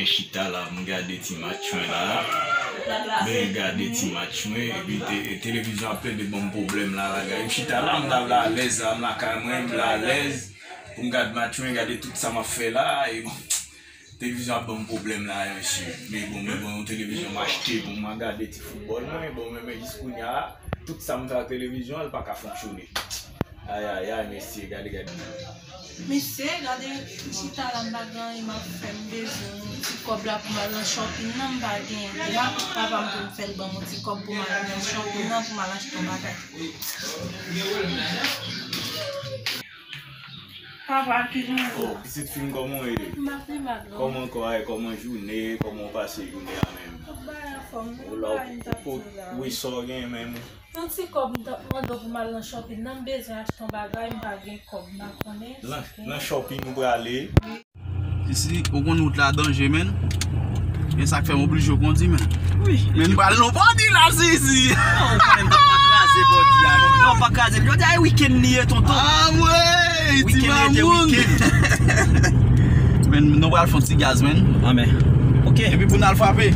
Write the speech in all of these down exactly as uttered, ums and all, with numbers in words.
Chita la, m gade ti match mwen la. M gade ti match mwen, epi te, televizyon ap plede ban m pwoblèm la, bagay. M chita la, m ta vle alèz la, m lakay mwen, m vle alèz. Pou m gad match mwen, gade tout sa m ap fè la, e bon. Televizyon ap ban m pwoblèm la, mesye. Men bon, men bon, yon televizyon m achte pou m gade ti foutbòl mwen. Bon, men, men jis kounye a, tout sa m fè ak televizyon an, li pa ka fonksyone. Ayayay, mesye, gade, gade. Mesye, gade, m chita la, m pa gen anyen m ap fè, m bezwen yon ti kòb la pou m al nan shopping nan, m pa genyen. M ap papa m pou m fè l ban m yon ti kòb pou m al nan shopping nan, pou m al achte yon bagay. Papa, ki jan w ye? Oh, pitit fi m, kòman w ye? M pa pi mal, non. Kòman kò a ye? Kòman jounen? Kòman w pase jounen an menm? Tout bagay anfòm, non? Ou la, ou, ou, wi, sa w gen menm? Yon ti kòb m t ap mande w pou m al nan shopping nan, m bezwen achte yon bagay, m pa gen kòb, m pa konnen. Nan, nan shopping ou prale? Isi, ou konn wout la danje, menn. E sa k fè m oblije kondi, menn. Wi. Men m pral nan bòdi la, si, si. Non, ou konnen m pa kraze bòdi a, non. Non, pa kraze l. Jodi a, e wikenn li ye, tonton. Anmwey, ti mamoun. Wikenn li ye, te wikenn. Men nou pral fè yon ti gaz, menn. Anmè. Ok. Epi pou n al frape.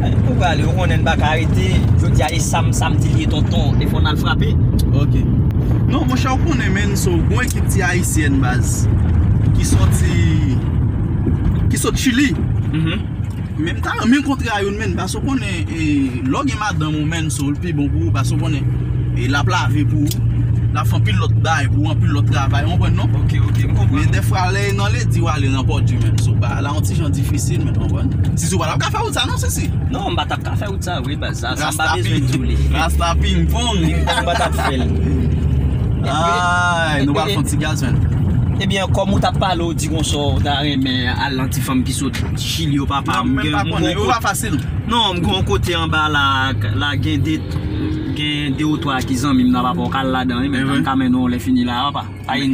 Ou prale, ou konnen n pa ka rete. Jodi a, e sam-, samdi li ye, tonton. E fò n al frape. Ok. Non, monchè, ou konnen, menn, so, gon ekip ti ayisyèn, baz, ki sòti, ki sot Chili. Mhm. Men m ta renmen kontre a youn, menn, paske ou konnen, e, lè w gen madanm ou, menn, so, l pi bon pou ou, paske ou konnen, e, l ap lave pou ou, l ap fè anpil lòt bagay pou ou, anpil lòt travay, ou konprann, non? Ok, ok, m konprann. Men dèfwa, lè e nan ledi, w ale nan pòdi, menn, so, bagay la yon ti jan difisil, menn, ou konprann? Sisi, ou pa t ap ka fè wout sa, non, Sisi? Non, m pa t ap ka fè wout sa, wi, baz, sa, sa m pa bezwen di w li. Rasta ping pong. M pa t ap fè l. Ay, nou pral fè yon ti gaz, menn. Ebyen, kòm ou t ap pale, ou di konsa, ou ta renmen al nan ti fanm ki sot Chili yo, papa. Non, m menm pa konnen, yo pa fasil. Non, m gen yon kote anba la, la gen de, gen de ou twa ki zanmi m nan, papa, ou ka al ladan, wi, men m ka mennen w lè fini la, papa. Ay,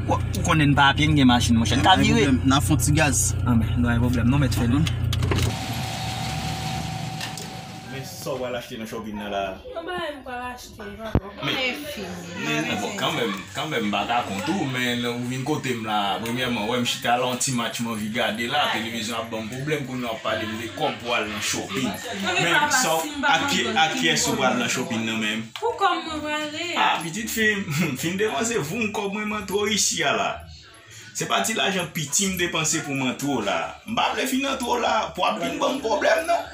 ou, ou konnen n pa apye, n gen machin, monchè. N ka vire. N ap fè yon ti gaz. Anben, nou pa gen pwoblèm, non, mèt fè li. Men sa w pral achte nan shopping nan la. Yon bagay m pral achte, papa. Men, men, bon, kanmenm, kanmenm, m pa ka kont ou, men ou vin kote m la, premyèman, wè m chita la, yon ti match m anvi gade la, televizyon ap ban m pwoblèm, kounye a w ap pale m de kòb pou al nan shopping. Men sa w, ak ki, ak kiyès ou pral nan shopping nan menm? Pou kòm mwen prale. Ah, pitit fi m, fin depanse voum kòb mwen, m antre w isi a la. Se pa ti lajan piti m depanse pou m antre w la. M pa vle fin antre w la, pou w ap vin ban m pwoblèm, non.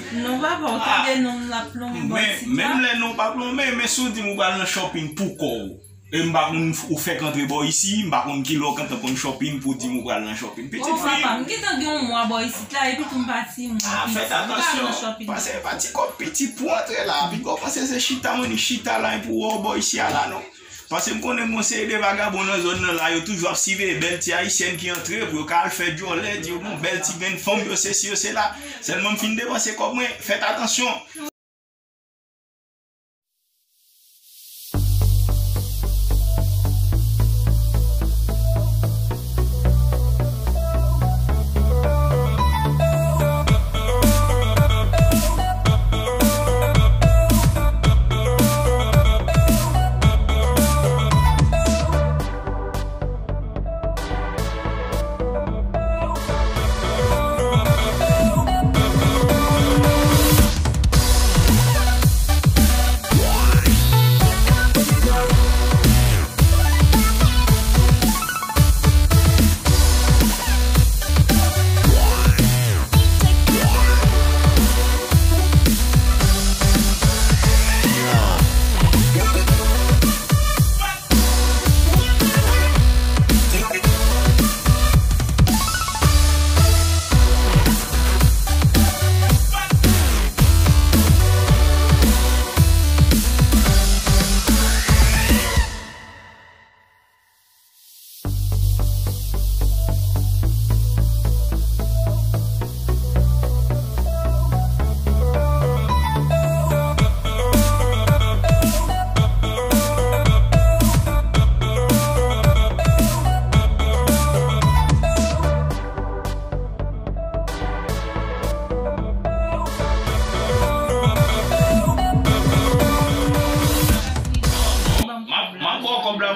Non, papa, ou tande non, l ap lonmen bò isi a. Men, menm lè non p ap lonmen, men si w di m ou pral nan shopping pou kò w. E m pa konn ou fèk antre bò isi, m pa konn kilè w gentan konn shopping pou w di m ou pral nan shopping. Pitit fi. Oh, papa, m gentan gen yon mwa bò isit la, epi tou m pa timoun. Ah, fèt atansyon, paske e pa ti kòb piti pou antre la, piga w panse se chita, mwen ni chita la, epi w wè w bò isi a la, non. Paske m konnen m gon seri de vagabon nan zòn nan la, yo toujou ap siveye bèl ti ayisyèn ki antre pou yo ka al fè djòlè, di yo gon bèl ti grenn fanm, yo sesi, yo sela. Sèlman m fin depanse kòb mwen, fèt atansyon.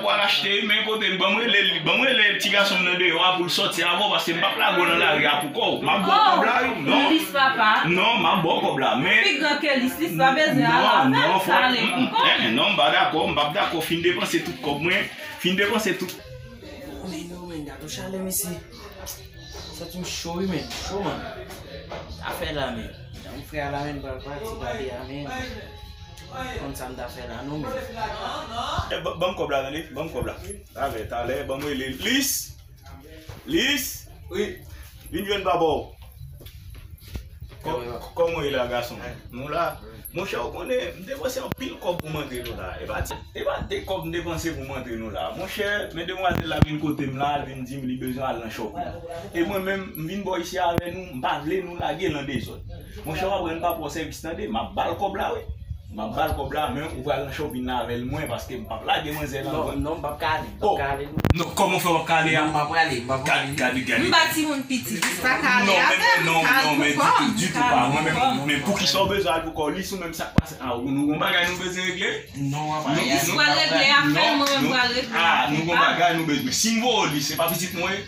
Pral achte, men kote m, ban m rele, ban m rele ti gason m nan deyò a pou l sòti avè w, paske m p ap lage w nan lari a pou kò w. M ap ba w kòb la, wi. Non. Lis papa. Non, m ap ba w kòb la, men pi gran ke lis, lis pa bezwen al avè l, pale pou kò w. Non, m pa dakò, m p ap dakò, fin depanse tout kòb mwen, fin depanse tout. Men non, men gade yon chalè, mesye. Santi m cho, wi, men. Cho, man. Afè la, men. Yon frè a la, men, pral pati, gade a, men. Konn sa m ta fè la, non, men. Eh, ban, ban m kòb la, tande. Ban m kòb la. Talè, talè, ban m rele. Lis! Lis! Wi. Vin jwenn papa w. Kò-, kòman w ye la, gason? Nou la. Monchè, ou konnen, m depanse anpil kòb pou m antre nou la. E pa ti, e pa de kòb m depanse pou m antre nou la. Monchè, men demwazèl la vin kote m la, l vin di m li bezwen al nan shopping. E mwen menm, m vin bò isi avè nou, m pa vle nou lage l an dezòd. Monchè, w ap rann papa w sèvis, tande, m ap ba l kòb la, wi. M ap ba l kòb la, men ou pral nan shopping la avè l, mwen, paske m p ap lage manzè nan. Non, non, m p ap ka ale, m p ap ka ale, non. Non, kòman w fè w ap ka ale a? Non, m p ap prale, m p ap prale. Gade, gade, gade. M pa timoun piti, m pa ka ale avè l, m ka al pou kò m. Non, men, non, non, men ditou, ditou pa. Mwen menm, men Pouki sa w bezwen al pou kò w? Lis ou menm sa k pase? A, nou gon bagay nou bezwen regle? Non, w ap ale. Lis pral regle afè l, mwen menm pral regle afè m. A, nou gon bagay nou bezwen. Men si m voye w, Lis, se pa pitit mwen ye?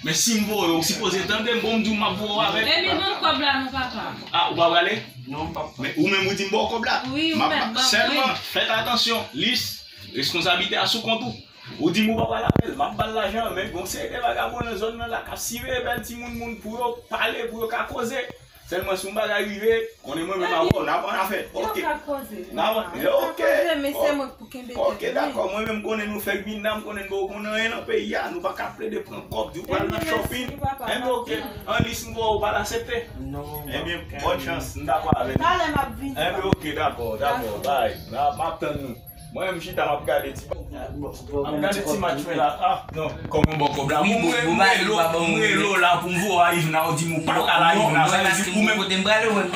Men si m voye w, ou sipoze tande m, bon, m di w m ap voye w avè l. Epi ban m kòb la non, papa. A, ou pa prale? Non, m p ap. Men ou menm ou di m ba w kòb la. Wi, ou mèt ban m, wi. Sèlman, fèt atansyon, Lis, responsablite a sou kont ou. Ou di m ou pa pral avè l, m ap ba l lajan an, men gon seri de vagabon nan zòn nan la k ap siveye bèl timoun moun pou yo pale, pou yo ka koze. Sèlman si yon bagay rive, konnen mwen menm avè w, n ap ann afè. Oke. Yo ka koze, papa. Yo ka koze, men se mwen k pou kenbe tèt mwen. Oke, dakò. Mwen menm konnen nou fèk vin la, m konnen nou poko konn anyen nan peyi a. Nou pa ka plede pran kòb, di w pral nan shopping. Enben, oke. An Lis, m voye w, ou pa t aksepte? Non. Enben, bòn chans, m dakò avè nou. Talè m ap vini. Enben, oke, dakò, dakò. Bay. M ap tann nou. Mwen menm chita m ap gade ti, m ap gade ti match mwen la. A, non, kòman w ba w kòb la? Mwen, mwen, mwen rele w la pou m voye w a Yvna, ou di m ou pa pral a Yvna. Sa vle di ou menm. Kote m prale, mwen,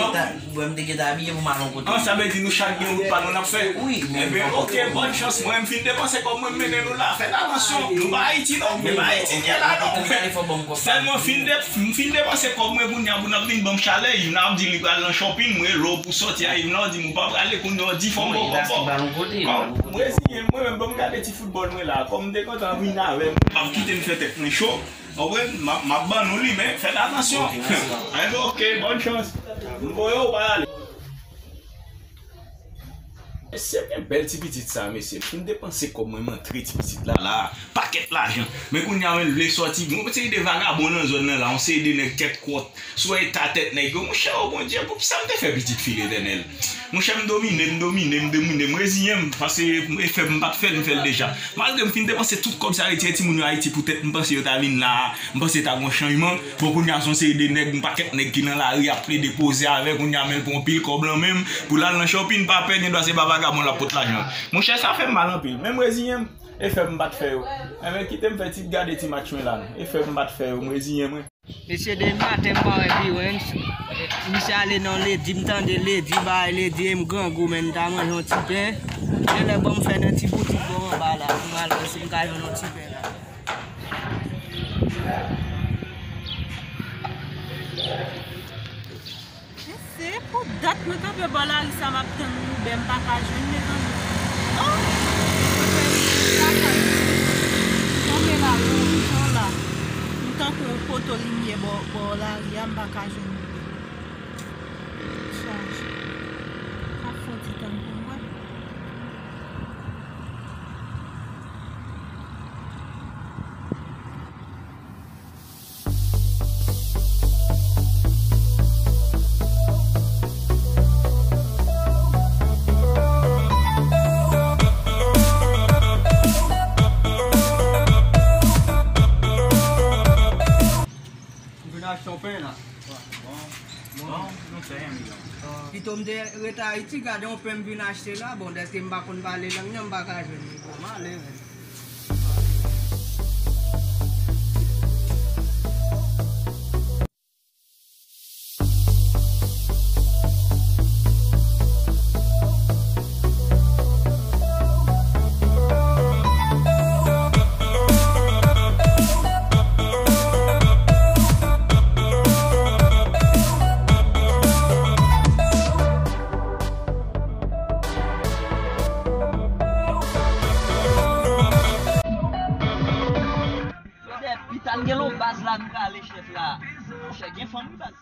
m te gentan abiye pou m al yon kote. An, sa vle di nou chak gen wout pa nou n ap fè. Wi, men. Enben, oke, bòn chans. Mwen, m fin depanse kòb mwen, m mennen nou la. Fèt atansyon. Nou pa Ayiti, non. Nou pa Ayiti, n ye la, non. Sèlman fin de, m fin depanse kòb mwen kounye a pou n ap vin ban m chalè. Yvna ap di li pral nan shopping, mwen rele w pou sòti a Yvna, ou di m ou pa prale, kounye a w di fò m ba w kòb. Kòm m reziyen m, mwen menm, ban m gade ti foutbòl mwen la. Kòm m te kontan vin avè m, m ap kite m fè tèt mwen cho. Konprann? M ap, m ap ban nou li, men fèt atansyon. Enben, oke, bòn chans. M voye w, ou pa ale. Mesye, men bèl ti pitit sa, mesye. M fin depanse kòb mwen, m antre ti pitit la, la. Pakèt lajan. Men kounye a, men l vle sòti. Gon seri de vagabon nan zòn nan la, yon seri de nèg tèt kwòt. Sou eta tèt nèg yo, monchè, o Bondye, poukisa m te fè pitit fi Letènèl? Monchè, m domine, m domine, m domine, m reziyen m, paske e fè m pa t fè l, m fè l deja. Malgre m fin depanse tout kòb sa, retire timoun yo Ayiti pou tèt, m panse yo ta vin la a, m panse ta gon chanjman. Bon, kounye a, se yon seri de nèg, yon pakèt nèg ki nan lari ap plede koze avè, kounye a, men l pran pil kòb lan men l, pou l al nan shopping, pa pè, gendwa se pa vagabon l ap pot lajan. Monchè, sa fè m mal anpil, men m reziyen m, e fè m pa t fè yo. Enben, kite m fè ti gade ti match mwen la, non. E fè m pa t fè yo, m reziyen mwen. Mesye, depi maten m pa wè Birens. Misye ale nan Ledi, m tande Ledi, bay Ledi, e m grangou, men m ta manje yon ti pen. Genlè ban m fè nan ti boutik bò anba la, pou m al wè si m ka jwenn yon ti pen la. Se pou dat mwen kanpe bò lari sa, m ap tann Uber, m pa ka jwenn, mezanmi. Oh! Mwen fè lakay. Tonbe la, wi, jan la. M tankou yon poto limyè bò, bò lari a, m pa ka jwenn Uber. Chaje. Ap fè yon ti tann pou mwen. M vin achte yon pen la. Bon, bon, nou fè yon milyon. Pito m te ret Ayiti, gade yon pen m vin achte la. Bon, dèske m pa konn pale lang nan, m pa ka jwenn li. Bon, m ale, men. Fanm wi baz.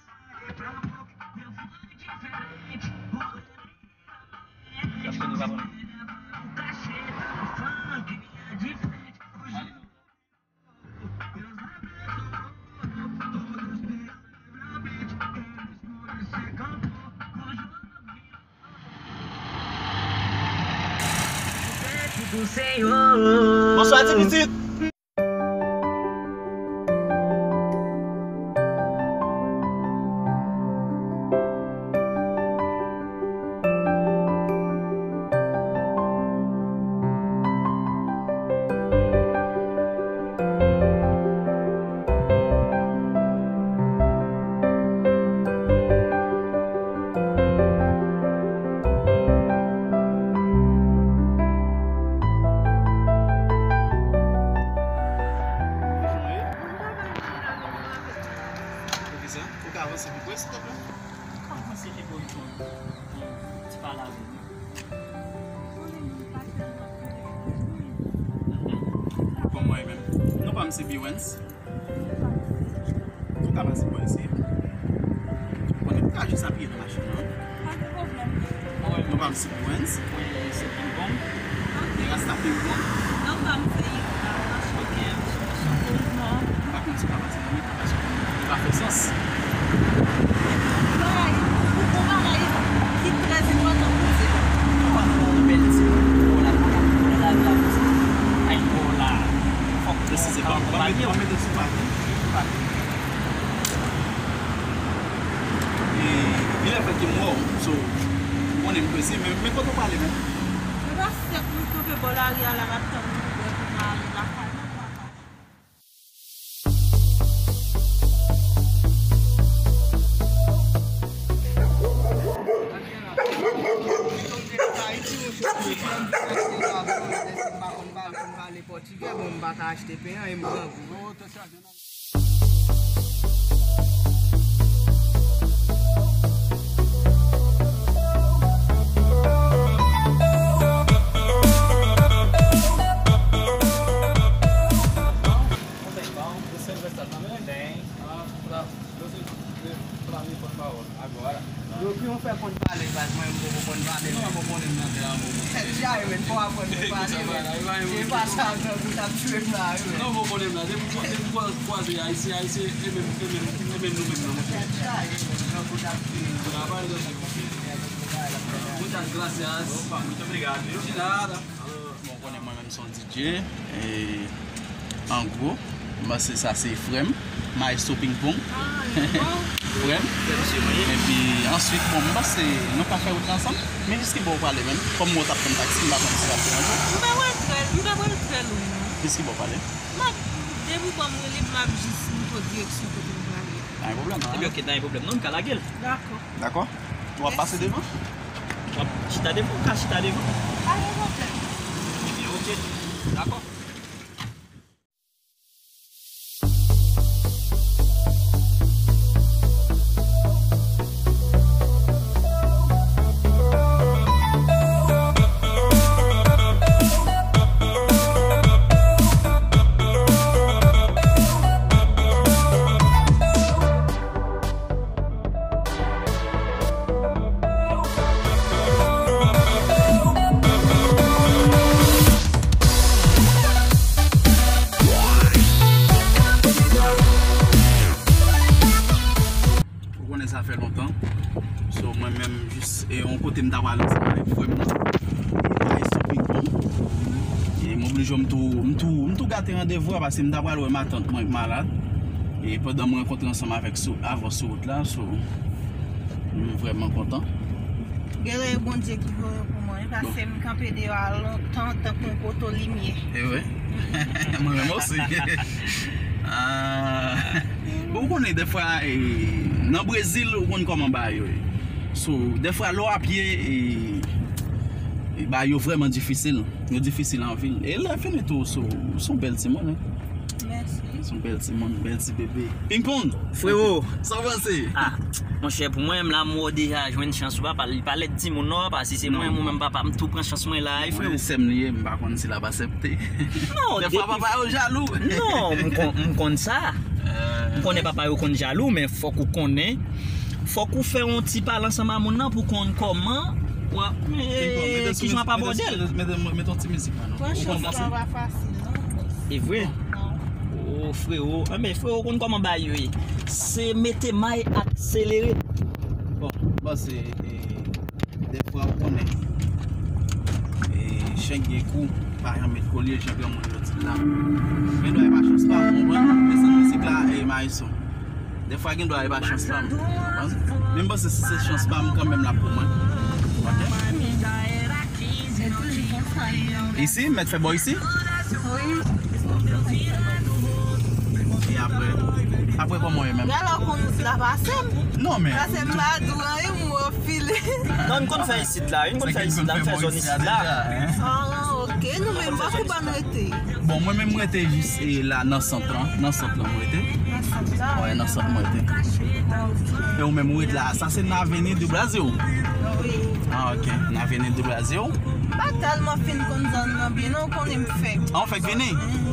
Èske nou pa konn? Bonswa ti pitit. Ou ka avanse pi pre, silteplè? Ou ka avanse pi pre pou, pou ti pale avè nou. Kòman e menm? Non pa m se Biwens. Ou ka pase bò isi. Ou konnen m ka jis apiye nan machin nan. Pa gen pwoblèm. Non pa m se Biwens. Wi, se Pingpong. Ok. Rasta Pingpong. Non pa m se Yves Laroche. Ok. Anchante. M pa konn si w ka pase nan mitan paske li pa fè sans. Bagay, ou, ou bagay ki trè enpòtan pou di. Nou pa nan yon bèl ti bò la, nou pa nan bò la, la, la, ay, bò la. Fòk presize, ban m, ban m mete, ban m mete sou pati. E, genlè fè ke m wè w, so, ou konnen m prese, men, men kote w prale menm? Se pa sèk mwen kanpe bò lari a la, m ap tann Uber pou m ale lakay mwen, papa. Pòtigè, bon, m pa ka achte pen an, e m grangou. Yo, ki yon fè konn pale, baz, mwen, m poko konn pale, non, men. Tèt chaje, men, fò w aprann mwen pale, men. E pa sa, grangou t ap tchwe m la, wi, men. Non, m konnen m la. Depi, depi m kwaze Ayisyen, Ayisyen, e menm, e menm, e menm nou menm nan. Tèt chaje, men, grangou t ap tchwe m. Travay, grangou. Muchas gracias. Opa, muito obrigado, viu? De nada. Bon, ou konnen mwen menm se yon D J, e, an gwo, m panse sa se frè m, Maestro Pingpong. Ah, bon. Frè m. Epi, answit, bon, m panse nou ka fè wout la ansanm. Men jis ki bò ou prale menm? Kòm mwen t ap pran taksi, m pa konn si l ap deranje w. M pa pral trè, m pa pral trè lwen, non. Jis ki bò ou prale? M ap, depi bò m rele, m ap jis montre w direksyon kote m prale. Pa gen pwoblèm, non. Ebyen, ok, pa gen pwoblèm, non, m ka lage l. Dakò. Dakò? W ap pase devan? W ap chita devan, w ka chita devan. Pa gen pwoblèm. Ebyen, ok. Dakò. Ou konnen sa fè lontan. So, mwen menm, jis, e, yon kote m ta pral ansanm avèk frè m nan. Maestro Pingpong. E m oblije, m tou, m tou, m tou gate randevou a, paske m ta pral wè matant mwen k malad. E pandan m rankontre ansanm avèk sou, avè w sou wout la, so, m vrèman kontan. Genlè e Bondye ki voye w pou mwen, wi, paske m kanpe deyò a lontan, tankou yon poto limyè. E vre? Mwen menm osi. Ah. Bon, ou konnen, dèfwa, e, nan Brezil, ou konn kòman bagay yo ye. So, dèfwa, lè w apye, e, e bagay yo vrèman difisil. Yo difisil anpil. E lè fini tou, so, se yon bèl timoun, wi. Mèsi. Se yon bèl timoun, bèl ti bebe. Ping pong! Frewo! Sa w panse? Ah, monchè, pou mwen menm la, m wè w deja jwenn chans ou, papa. Li pa lèd timoun non, papa. Si se mwen, mwen menm, papa, m tou pran chans mwen la, wi, frewo. Mwen, sè m li ye, m pa konn si l ap aksepte. Non, dèfwa papa yo jalou. Non, m konn, m konn sa. M konnen papa yo konn jalou, men fòk ou konnen, fòk ou fè yon ti pale ansanm a moun nan pou konn kòman w ap, eh, kijan w ap abòde l. Mete, mete, mete yon ti mizik la, non. Pran chans lan pa fasil, non. E vre? Non. O, frewo. Enben, frewo konn kòman bagay yo ye. Se mete may akselere. Bon, bon, se, eh, dèfwa ou konnen, eh, chen gen kou, pa janm met kolye, jan granmoun yo di l la. Gen dwa e pa chans pa m, ou konprann? Desann mizik la, eh, Maestro. Dèfwa gen dwa e pa chans pa m, ou konprann? Men m panse si se chans pa m kanmenm l ap pou mwen. Ok? Isi, mèt fè bò isi? Wi. E apre? Apre kòman w ye menm? Gade w konn wout la pase m. Non, men. Pase m pa di w anyen, m wè w file. Non, n konn fè isit la, wi, n konn fè isit la, n fè zòn isit la. Ah, ok, nou menm, bò ki bò n rete? Bon, mwen menm, m rete jis, eh, la, nan sant lan, nan sant lan, m rete. Nan sant lan? Wi, nan sant mwen rete. Ah, ok. E ou menm, ou ret la, sa se nan Aveni de Brazil? Wi. Ah, ok, nan Aveni de Brazil. M pa tèlman fin konn zòn nan byen, non, ou konnen m fèk. Ah, ou fèk vini? Mhm.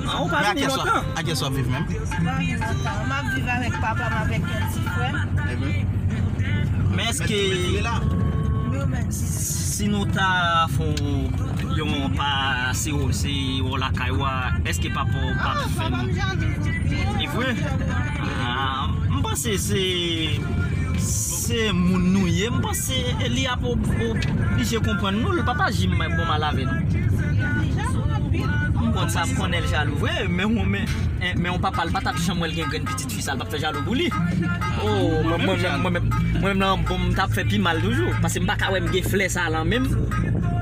Ah, ou pa vini lontan? A kiyès w ap viv menm? M pa vin lontan. M ap viv avèk papa m, avèk yon ti frè m. Men èske si nou ta fè yon pa se wò lakay ou a, èske papa w p ap fè nou? E vre? Ah, m panse se, se moun nou ye. M panse li ap ob-, oblije konprann nou. L pa pa jim bon mal avè nou. M konn sa, m konnen l jalou vre, men, men, men yon papa l pa t ap janm wè l gen grenn pitit fi sa, l p ap fè jalou pou li. Oh, mwen, mwen menm, mwen menm, mwen menm nan bon, m t ap fè pi mal toujou. Paske m pa ka wè m gen flè sa lan menm.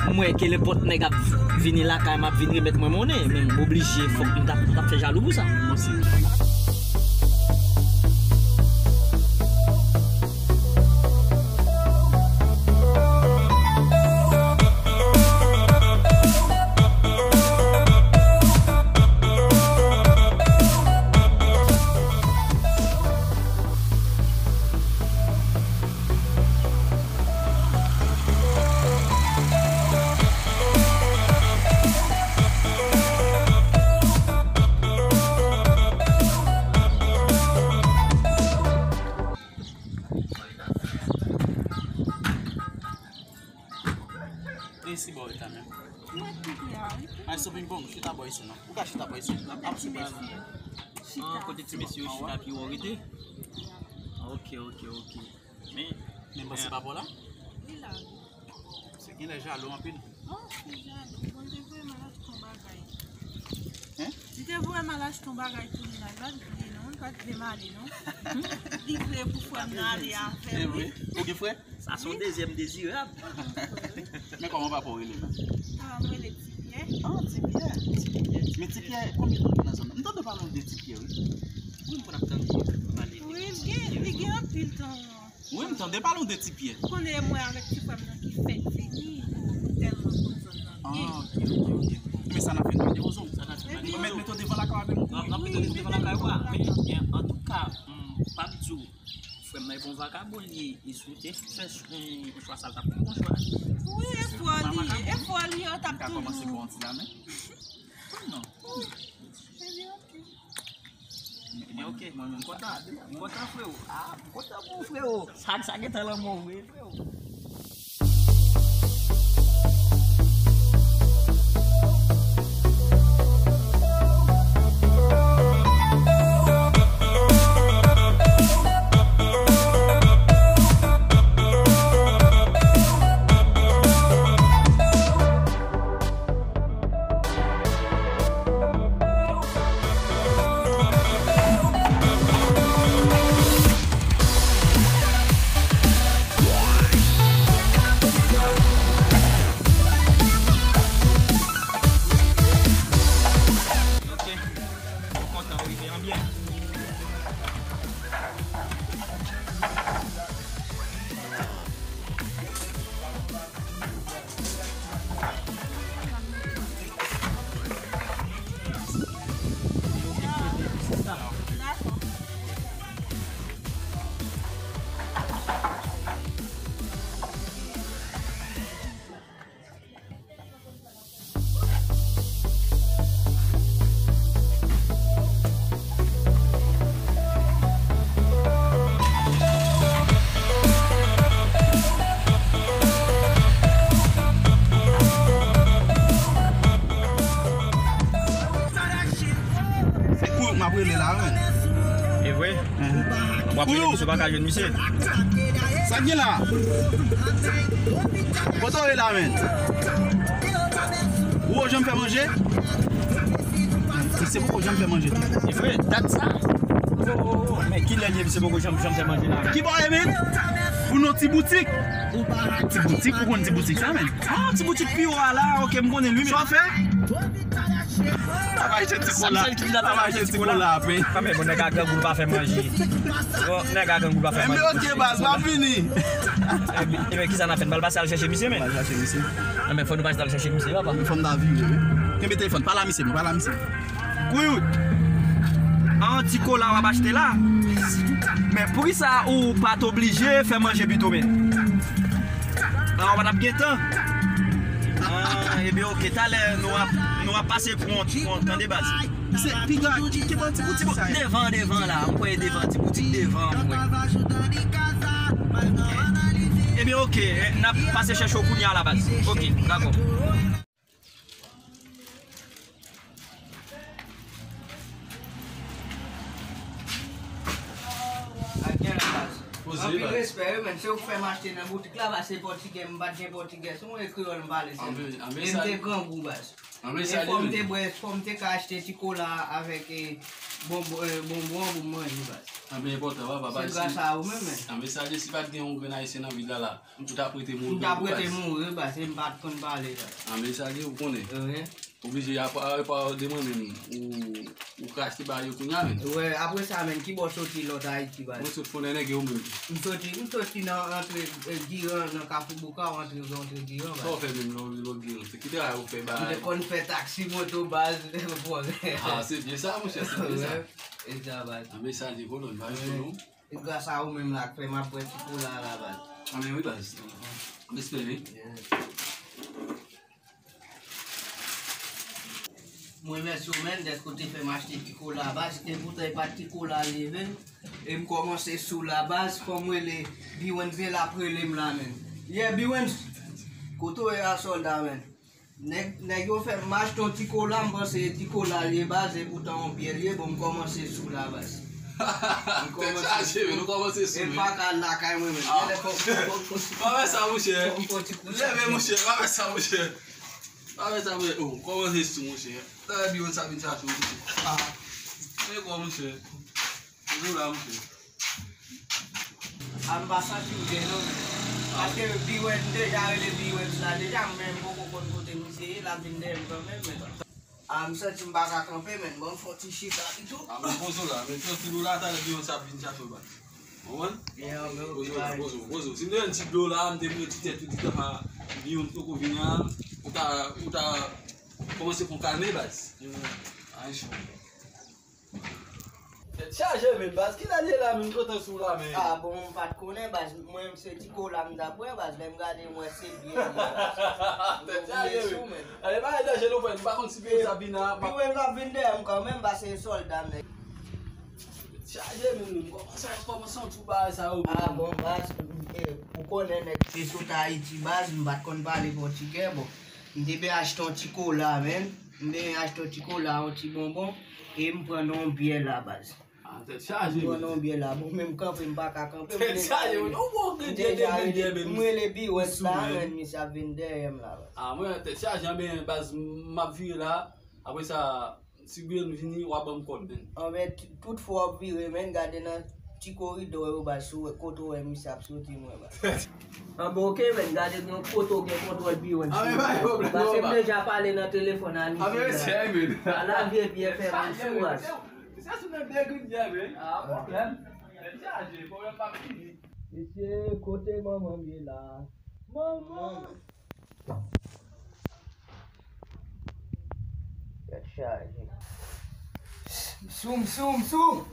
M wè ke nenpòt nèg ap vini lakay m, ap vin remèt mwen monnen, men m oblije, fòk m t ap, t ap fè jalou pou sa. E si bò w ret la menm? Mwen pi byen, wi. Ay, sou ping pong, chita bò isi non. Ou ka chita bò isi. N ap, n ap sou pale. Chita. Ah, kote ti mesye yo chita pi wo rete? Ok, ok, ok. Men, men bò se pa bò la? Li la, wi. Se genlè jalou anpil. Oh, se jalou. Bon, li te voye m al achte yon bagay. Hein? Li te voye m al achte yon bagay pou li la. Li pa t vle non, li pa t vle m ale non. Li vle pou frè m nan ale avè l, wi. Ou gen frè? Sa se yon dezyèm dezirab. Men kòman papa w rele menm? Papa m rele Ti Pyè. Ah, Ti Pyè. Ti Pyè. Men Ti Pyè, konbyen tan w nan zòn nan? M tande w pale de Ti Pyè, wi. Wi, m konn ap tande pale de Ti Pyè. Wi, li gen, li gen anpil tan. Wi, m tande pale w de Ti Pyè. Konnen mwen avèk ti frè m nan ki fèk vini, nou tèlman konn zòn nan byen. Ah, ok, ok, ok. Men sa n ap fè n pa depoze w. Sa n ap fè n pa depoze w. Mete w devan lakay avè nou. N ap, n ap mete w devan lakay ou a. Men, antouka, m p ap di w, frè m nan e pa yon vakabon, li, li sou te fè, eh, yon chwa sa l t ap fè, bon chwa. Wi, e fò li, e fò li, yo t ap toujou. M ka kòmanse ba w yon ti lamen? Non. Ebyen, ok. Ebyen, ok. Mwen, mwen, m kontan, m kontan, frewo. Ah, m kontan pou ou, frewo. Sa, sa gentan lanmò vre, frewo. W ap rele misye, w pa ka jwenn misye. Sa k gen la? Kote w ye la, menn? Ou janm fè manje? Misye poko janm fè manje tou. Se vre, dat sa? Oh, oh, oh, men kilè l ye, misye poko janm, janm fè manje la? Ki bò w ye, menn? Ou nan ti boutik? Ti boutik, ou konn ti boutik sa, menn? Ah, ti boutik pi wo a la, ok, m konnen l wi, men. Sa w fè? Sa va jete ti kola. Sa va jete ti kola, men. Kanmenm, bon, nèg a grangou, l pa fè manje. Bon, nèg a grangou, l pa fè manje. Enben, ok, baz, m ap vini. Enben, kisa n ap fè? N pral pase al chèche misye, men. N pral chèche misye. Enben, fò nou pase al chèche misye, papa. Fò n ta vire, wi. Kenbe telefòn, pale a misye, men, pale a misye. Wi, wi. An ti kola w ap achte la. Men poukisa ou pa t oblije fè manje pito, men? Ah, w pa t ap gen tan. Ah, ebyen, ok, talè, nou ap, nou ap pase pran, pran, tande, baz. Se piga, ki, ki bò ti boutik sa ye? Devan, devan la, m kwè devan, ti boutik devan, m kwè. Ebyen, ok, n ap pase chèche w kounye a la, baz. Ok, dakò. Anpil respè, wi, men. Se ou k fè m achte nan boutik la, paske pòtigè, m pa t gen pòtigè. Se mwen e kreyòl m pale sèlman. E m te grangou, baz. E fò m te bwè, fò m te ka achte ti kola avèk, eh, bonbon, eh, bonbon pou m manje, baz. Anben, enpòtan, papa. Se gras a ou menm, men. Anben, sa di, si pa t gen yon grenn ayisyen nan vil la, la, ou t ap rete mouri, baz. M t ap rete mouri, baz, e m pa t konn pale, baz. Anben, sa di, ou konnen. Oblije, apa, apa de mwen menm, ou, ou krache ba yo kounye a, menn. Wè, apre sa, menn, ki bò w soti lòt Ayiti, baz? Mwen sot Fondènèg, e ou menm? M soti, m soti nan antre, eh, Giran, nan Kafou Bouka, ou antre, ou antre Giran, baz. Sa w fè menm lè w rive lòt Giran? Se ki travay ou fè, baz? M te konn fè taksi moto, baz. Ah, se byen sa, monchè, se byen sa. Wè, e sa, baz. Anben, sa di, kolòn, baz, nou. E gras a ou menm la, k fè m ap bwè ti kola la, baz. Anben, wi, baz. M espere. Yeah. Mwen remèsye w, menn, dèske w te fè m achte ti kola, baz. E poutan e pa t ti kola l ye, menn. E m kòmanse sou la, baz. Fò m rele Biwens, l ap rele m la, menn. Yeah, Biwens. Kote w ye a, sòlda, menn? Nèg, nèg yo fè m achte yon ti kola, m panse e ti kola l ye, baz, e poutan yon byè l ye. Bon, m kòmanse sou la, baz. Tèt chaje, men, nou kòmanse sou, men. E m pa ka al lakay mwen, menn. Ah. Genlè fò, fò, fò, fò. Pa fè sa, monchè. Fò m pran ti kou. Leve, monchè, pa fè sa, monchè. Pa fè sa, monchè. Oh, kòmanse sou, monchè. Talè Biwens ap vin chache w, monchè. Ah. E kwa, monchè. Toujou la, monchè. A, m pa santi m byen, non, men. Paske Biwens, m deja rele Biwens la deja, men m poko konn kote misye ye, l ap vin dèyè m kanmenm, men. A, m santi m pa ka kanpe, men. Bon, m fè yon ti chita pito. A, men poze w la, men tranquilo la, talè Biwens ap vin chache w, baz. Konprann? Yeah, men, ok, baz. Poze w, poze w, poze w. Si m te jwenn ti dlo la, m te mete ti tèt ou ti tan pa Biwens poko vini an, ou ta, ou ta kòmanse fè w kalme, baz. Ay, cho. Tèt chaje, men, baz. Kilè l ye la, menm, kontan sou la, men. Ah, bon, m pa t konnen, baz. Mwen, se ti kola m t ap bwè, baz. Lè m gade, m wè se byè li ye, baz. Tèt chaje, men. Ale, pa danje, non, frè. M pa konn si Biwens ap vin la. Biwens ap vin dèyè m kanmenm, paske se sòlda m, nèg. Tèt chaje, men, m kòmanse, kòmanse yon tou bagay sa yo, men. Ah, bon, baz, eh, ou konnen, nèg, te sot Ayiti, baz, m pa t konn pale pòtigè, bon. M te ben achte yon ti kola, men. M ben achte yon ti kola, yon ti bonbon, e m pran nan yon byè la, baz. Ah, tèt chaje, men. M pran nan yon byè la. Bon, men m kanpe, m pa ka kanpe. Tèt chaje, men. Ou bon, m deja rele, m rele Biwens la, men, misye ap vin dèyè m la, baz. Ah, mwen, tèt chaje, anben, baz, m ap vire la. Apre sa, si Biwens vini, w a ban m kòd, men. Anben, t-, tout fwa w ap vire, men, gade nan ti koridò yo, baz, si w wè kote w wè misye ap soti, mwen, baz. Anben, ok, men, gade gen kote w gen kontwòl Biwens. Ah, men, pa gen pwoblèm, papa. Paske m deja pale nan telefòn a misye la. Ah, men, mesye, men. Ala vye byè fè moun sou, baz. Mesye sou nan degri byè, men. Ah, pwoblèm. Tèt chaje, pwoblèm pa fini. Mesye, kote manman m ye la? Manman! Tèt chaje. M sou, m sou, m sou!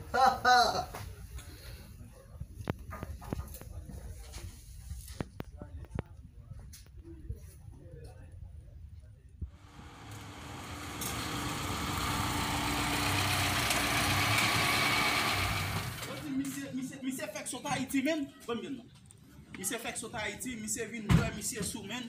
Yo di misye, misye, misye fèk sot Ayiti, menn. Ban m jwenn non. Misye fèk sot Ayiti, misye vin bwè, misye sou, menn.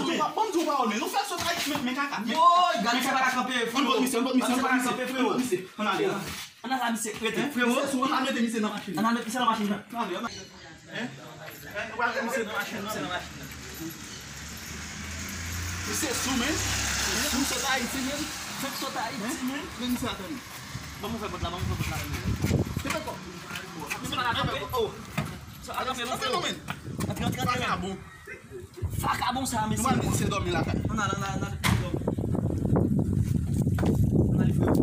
Ban m di w pawòl, men. Nou fè sot Ayiti, men, men kaka. Woy, gade misye pa ka kanpe, freo. Ann pot misye, ann pot misye, ann pot misye. Ann pot misye. Ann ale. Ann ale, misye, rete, freo. Misye sou, ann al mete misye nan machin. Ann al mete misye nan machin. Ann ale, ann ale. Hein? Hein? Ou al mete misye nan machin, misye nan machin. Misye sou, men. Fèk sot Ayiti, men. Fèk sot Ayiti, men. Men misye atè nou. Ban m ouvè pòt la, ban m ouvè pòt la. Kenbe kò. Misye pa ka kanpe. Oh. Sa pa kanpe, non, freo. Antre, antre, antre, men. Antre, antre, antre, men. Vakabon. Vakabon sa, mesye. Nou al mete misye dòmi lakay. Ann al, ann al, ann al mete misye dòmi. Ann al, freo.